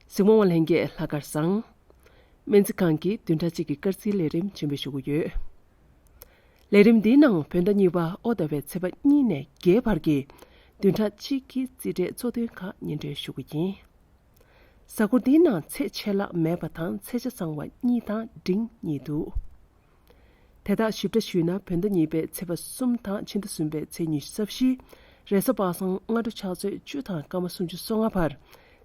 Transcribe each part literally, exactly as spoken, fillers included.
གཟིགས་མོ་བ་ལྷན་རྒྱས་ལྷག་དཀར་བཟང་། སྨན་རྩིས་ཁང་གི་བདུན་ཕྲག་གཅིག་གི་སྐར་རྩིས་ལས་རིམ་རྗེས་མ་ཞུ་གི་ཡོད། ལས་རིམ་འདིའི་ནང་བོད་ཟླ་གཉིས་པ་ཨོ་ཟླ་བའི་ཚེས་པ་གཉིས་ནས་བརྒྱད་བར་གྱི་བདུན་ཕྲག་གཅིག་གི་རྩིས་འབྲས་གཙོ་དོན་ཁག་སྙན་སྒྲོན་ཞུ་གི་ཡིན། གཟའ་འཁོར་འདིའི་ནང་ཚེས་ཆད་ལྷག་མེད་པ་དང་ཚེས་ཆ་ཚང་བ་གཉིས་དང་འབྲིང་གཉིས་འདུག། དེ་དག་ཞིབ་ཕྲ་ཞུས་ན། བོད་ཟླ་གཉིས་པའི་ཚེས་པ་གསུམ་དང་ཕྱི་ཟླ་གསུམ་པའི་ཚེས་ཉི་ཤུ་རྩ་བཞི། རེས་གཟའ་པ་སངས་སྔ་དྲོ་ཕྱག་ཚོད་བཅུ་དང་སྐར་མ་སུམ་ཅུ་སོ་ལྔ་བར་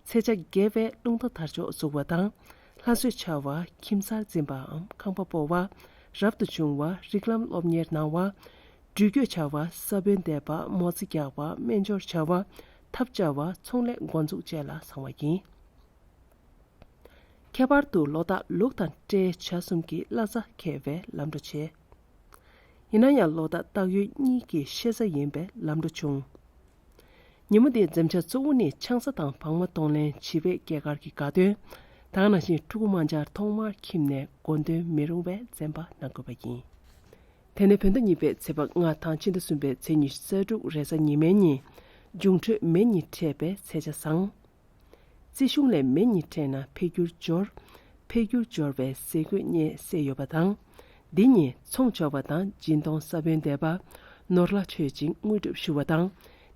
ཚེས་ཆ་བརྒྱད་པའི་རླུང་རྟ་དར་ལྕོག་འཛུགས་པ་དང་། ལྷ་གསོལ་བྱ་བ། ཁྱིམ་གསར་འཛིན་པའམ་ཁང་པ་སྤོ་བ། རབ་ཏུ་བྱུང་བ། རིགས་ལམ་སློབ་གཉེར་གནང་བ། འགྲུལ་སྐྱོད་བྱ་བ། ས་བོན་འདེབས་པ། མོ་རྩིས་རྒྱག་པ། སྨན་སྦྱོར་བྱ་བ། ཐབས་བྱ་བ། ཚོང་ལས་འགོ་འཛུགས་བཅས་ལ་བཟང་བ་ཡིན། ཁྱད་པར་དུ་ལོ་རྟགས་ལུག་དང་སྤྲེལ་བྱ་གསུམ་གྱི་བླ་གཟའ་འཁེལ་བས་ལམ་འགྲོ་ཆེ། ཡིན་ན་ཡང་ལོ་རྟགས་སྟག་ཡོས་གཉིས་ཀྱི་ཤེས་གཟའ་ཡིན་པས་ལམ་འགྲོ་ཆུང་། ཉིན་མོ་འདིའི་འཛེམ་བྱ་གཙོ་བོ་ནི་ཆང་ས་དང་བང་མ་གཏོང་ལེན་བྱིས་པའི་སྐྱེས་སྐར་གྱི་དགའ་སྟོན། ད་ག་ནང་བཞིན་ཕྲུ་གུ་དམར་འབྱར་ཐོག་མར་ཁྱིམ་ནས་མགོ་འདོན་མི་རུང་བས་འཛེམ་པ་གནང་དགོས་པ་ཡིན། དེ་ནས་བོད་ཟླ་གཉིས་པའི་ཚེས་པ་ལྔ་དང་ཕྱི་ཟླ་གསུམ་པའི་ཚེས་ཉི་ཤུ་རྩ་དྲུག་རེས་གཟའ་ཉི་མའི་ཉིན། འབྱུང་འཕྲོད་མེ་གཉིས་འཕྲད་པས་ཚེས་ཆ་བཟང་། རྩིས་གཞུང་ལས་མེ་གཉིས་འཕྲད་ན་འཕེལ་འགྱུར་འབྱོར། འཕེལ་འགྱུར་འབྱོར་བའི་ཟས་གོས་རྙེད་སྲོལ་ཡོད་པ་དང་། འདི་ཉིད་ཚོང་འབྱོར་བ་དང་སྦྱིན་གཏོང་ས་བོན་འདེབས་པ། ནོར་ལྷ་མཆོད་ཅིང་དངོས་གྲུབ་ཞུ་བ་དང་།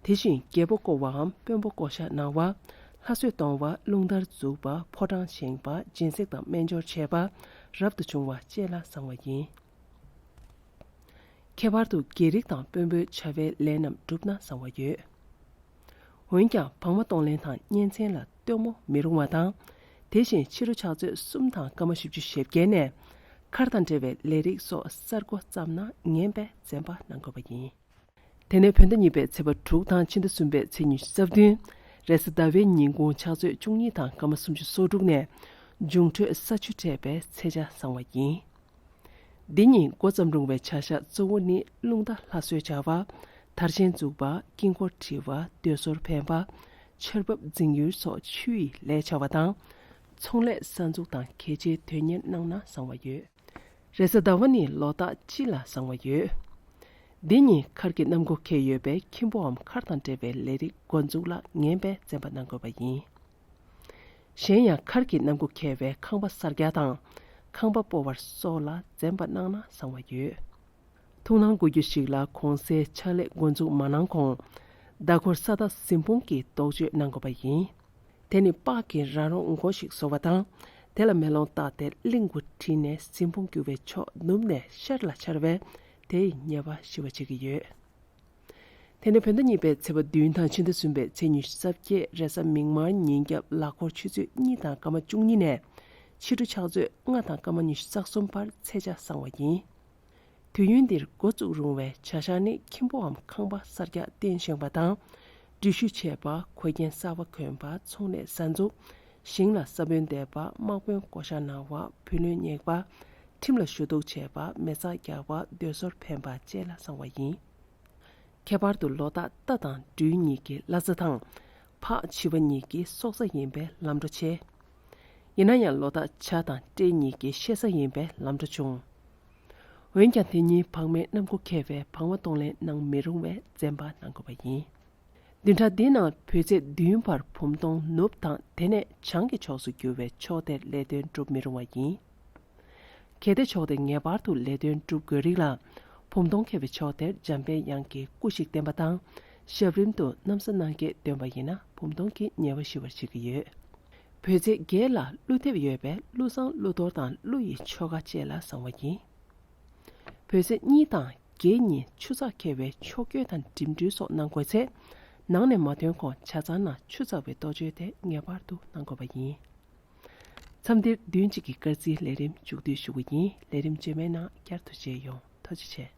དེ་བཞིན་རྒྱལ་པོ་བསྐོ་བའམ་དཔོན་པོ་བསྐོ་བཞག་གནང་བ། ལྷ་གསོལ་གཏོང་བ། རླུང་རྟར་འཛུགས་པ། ཕོ་བྲང་བཞེངས་པ། སྦྱིན་སྲེག་དང་སྨན་སྦྱོར་བྱེད་པ། རབ་ཏུ་བྱུང་བ་བཅས་ལ་བཟང་བ་ཡིན། ཁྱད་པར་དུ་རྒྱལ་རིགས་དང་དཔོན་པོའི་བྱ་བའི་ལས་རྣམས་བསྒྲུབས་ན་བཟང་བ་ཡོད། འོན་ཀྱང་བང་མ་གཏོང་ལེན་དང་གཉེན་ཚན་ལ་སྟོན་མོ་མི་རུང་བ་དང་། དེ་བཞིན་ཕྱི་དྲོ་ཕྱག་ཚོད་གསུམ་དང་སྐར་མ་བཞི་བཅུ་ཞེ་བརྒྱད་ནས་མཁར་དང་འབྲེལ་བའི་ལས་རིགས་སོགས་གསར་འགོ་བརྩམས་ན་ངན་པས་འཛེམ་པ་གནང་དགོས་པ་ཡིན། དེ་ནས་བོད་ཟླ་གཉིས་པའི་ཚེས་པ་དྲུག་དང་ཕྱི་ཟླ་གསུམ་པའི་ཚེས་ཉི་ཤུ་རྩ་བདུན། རེས་གཟའ་ཟླ་བའི་ཉིན་གུང་ཕྱག་ཚོད་བཅུ་གཉིས་དང་སྐར་མ་སུམ་ཅུ་སོ་དྲུག་ནས་འབྱུང་འཕྲོད་ས་ཆུ་འཕྲད་པས་ཚེས་ཆ་བཟང་བ་ཡིན། འདི་ཉིད་འགོ་བརྩམས་རུང་བའི་བྱ་གཞག་གཙོ་བོ་ནི་རླུང་རྟ་ལྷ་གསོལ་བྱ་བ། དར་ཆེན་འཛུགས་པ། དཀྱིལ་འཁོར་བྲི་བ། མདོས་ཟོར་འཕེན་པ། ཆར་འབབ་འཛིང་ཡུལ་སོགས་ཆུ་ཡི་ལས་བྱ་བ་དང་། ཚོང་ལས་གསར་འཛུགས་དང་གལ་ཆེའི་དོན་གཉེར་གནང་ན་བཟང་བ་ཡོད། རེས་གཟའ་ཟླ་བ་ནི་ལོ་རྟགས་སྤྱི་ལ་བཟང་བ་ཡོད། འདི་ཉིད་མཁར་གྱི་གནམ་སྒོ་འཁེལ་ཡོད་པས་ཁྱིམ་སྤོའམ་མཁར་དང་འབྲེལ་བའི་ལས་རིགས་འགོ་འཛུགས་ལ་ངན་པས་འཛེམ་པ་གནང་དགོས་པ་ཡིན། གཞན་ཡང་མཁར་གྱི་གནམ་སྒོ་འཁེལ་བའི་ཁང་པ་གསར་རྒྱག་དང་། ཁང་པ་སྤོ་བར་སོགས་ལ་འཛེམ་པ་གནང་ན་བཟང་བ་ཡོད། ཐུགས་སྣང་དགོས་རྒྱུ་ཞིག་ལ། གོང་གསལ་ཕྱག་ལས་འགོ་འཛུགས་མ་གནང་གོང་། མདའ་འཁོར་ས་མཐའ་གཟིམ་དཔུང་གིས་རྟོག་དཔྱོད་གནང་དགོས་པ་ཡིན། དེ་ནི་པགས་ཀྱི་ར་རོང་མགོ་ཞིག་བཟོ་བ་དང་། དེ་ལ་མེ་ལོང་བཏགས་ཏེ་གླིང་དགུ་བྲིས་ནས་གཟིམ་དཔུང་རྒྱུ་བའི་ཕྱོགས་ནུབ་ནས་ཤར་ལ་འཆར་བས་དེའི་ཉེས་པ་ཞི་བར་བྱེད་ཀྱི་ཡོད། དེ་ནས་བོད་ཟླ་གཉིས་པའི་ཚེས་པ་བདུན་དང་ཕྱི་ཟླ་གསུམ་པའི་ཚེས་ཉི་ཤུ་རྩ་བརྒྱད། རེས་གཟའ་མིག་དམར་ཉིན་རྒྱབ་ལག་འཁོར་ཆུ་ཚོད་གཉིས་དང་སྐར་མ་བཅུ་གཉིས་ནས་ཕྱི་དྲོ་ཕྱག་ཚོད་ལྔ་དང་སྐར་མ་ཉི་ཤུ་རྩ་གསུམ་བར་ཚེས་ཆ་བཟང་བ་ཡིན། དུས་ཡུན་འདིར་འགོ་བཙུགས་རུང་བའི་བྱ་གཞག་ནི་ཁྱིམ་སྤོའམ་ཁང་པ་གསར་རྒྱག་རྟེན་བཞེངས་པ་དང་། འགྲུལ་བཞུད་བྱེད་པ། གོས་རྒྱན་གསར་པ་གོན་པ། ཚོང་ལས་གསར་འཛུགས། ཞིང་ལ་ས་བོན་འདེབས་པ། དམག་དཔོན་བསྐོ་བཞག་གནང་བ། བུ་ལོན་བསྙེགས་པ། ཁྲིམས་ལ་ཞུ་གཏུག་བྱེད་པ། མེ་བཙའ་རྒྱག་པ། མདོས་ཟོར་འཕེན་པ་བཅས་ལ་བཟང་བ་ཡིན། ཁྱད་པར་དུ་ལོ་རྟགས་རྟ་དང་སྦྲུལ་གཉིས་ཀྱི་བླ་གཟའ་དང་། ཕག་བྱི་བ་གཉིས་ཀྱི་སྲོག་གཟའ་ཡིན་པས་ལམ་འགྲོ་ཆེ། ཡིན་ན་ཡང་ལོ་རྟགས་བྱ་དང་སྤྲེལ་གཉིས་ཀྱི་ཤེས་གཟའ་ཡིན་པས་ལམ་འགྲོ་ཆུང་། འོན་ཀྱང་དེ་ཉིན་བག་མའི་གནམ་སྒོ་འཁེལ་བས་བག་མ་གཏོང་ལེན་གནང་མི་རུང་བས་འཛེམ་པ་གནང་དགོས་པ་ཡིན། བདུན་ཕྲག་འདིའི་ནང་བོད་ཚེས་བདུན་བར་བུམ་སྟོང་ནུབ་དང་དེ་ནས་བྱང་གི་ཕྱོགས་སུ་རྒྱུ་བའི་ཕྱོགས་དེར་ལས་དོན་སྒྲུབ་མི་རུང་བ་ཡིན། གལ་ཏེ་ཕྱོགས་དེ་ངེས་པར་དུ་ལས་དོན་སྒྲུབ་དགོས་རིགས་ལ། བུམ་སྟོང་འཁེལ་བའི་ཕྱོགས་དེར་འཇམ་དཔལ་དབྱངས་ཀྱི་སྐུ་ཞིག་བསྟེན་པ་དང་། ཞབས་རིམ་དུ་ནམ་གསལ་གནང་སྐྱེས་འདོན་པ་ཡིན་ན་བུམ་སྟོང་གི་ཉེས་པ་ཞི་བར་བྱེད་ཀྱི་ཡོད། བོད་ཚེས་བརྒྱད་ལ་ཀླུ་འདེབས་ཡོད་པས་ཀླུ་བཟང་ཀླུ་གཏོར་དང་ཀླུ་ཡི་ཆོ་ག་བཅས་ལ་བཟང་བ་ཡིན། བོད་ཚེས་གཉིས་དང་བརྒྱད་ཉིན་ཆུ་ཚགས་འཁེལ་བའི་ཕྱོགས་བསྐྱོད་དང་འགྲིམ་འགྲུལ་སོགས་གནང་དགོས་ཚེ། ནང་ནས་མ་ཐོན་གོང་ཇ་ཚང་ནང་ཆུ་ཚ་བའི་གཏོ་བཅོས་དེ་ངེས་པར་དུ་གནང་དགོས་པ་ཡིན། མཚམས་འདིར་བདུན་གཅིག་གི་སྐར་རྩིས་ལས་རིམ་མཇུག་བསྡུ་ཞུ་གི་ཡིན། ལས་རིམ་རྗེས་མའི་ནང་བསྐྱར་དུ་མཇལ་ཡོང་། ཐུགས་རྗེ་ཆེ།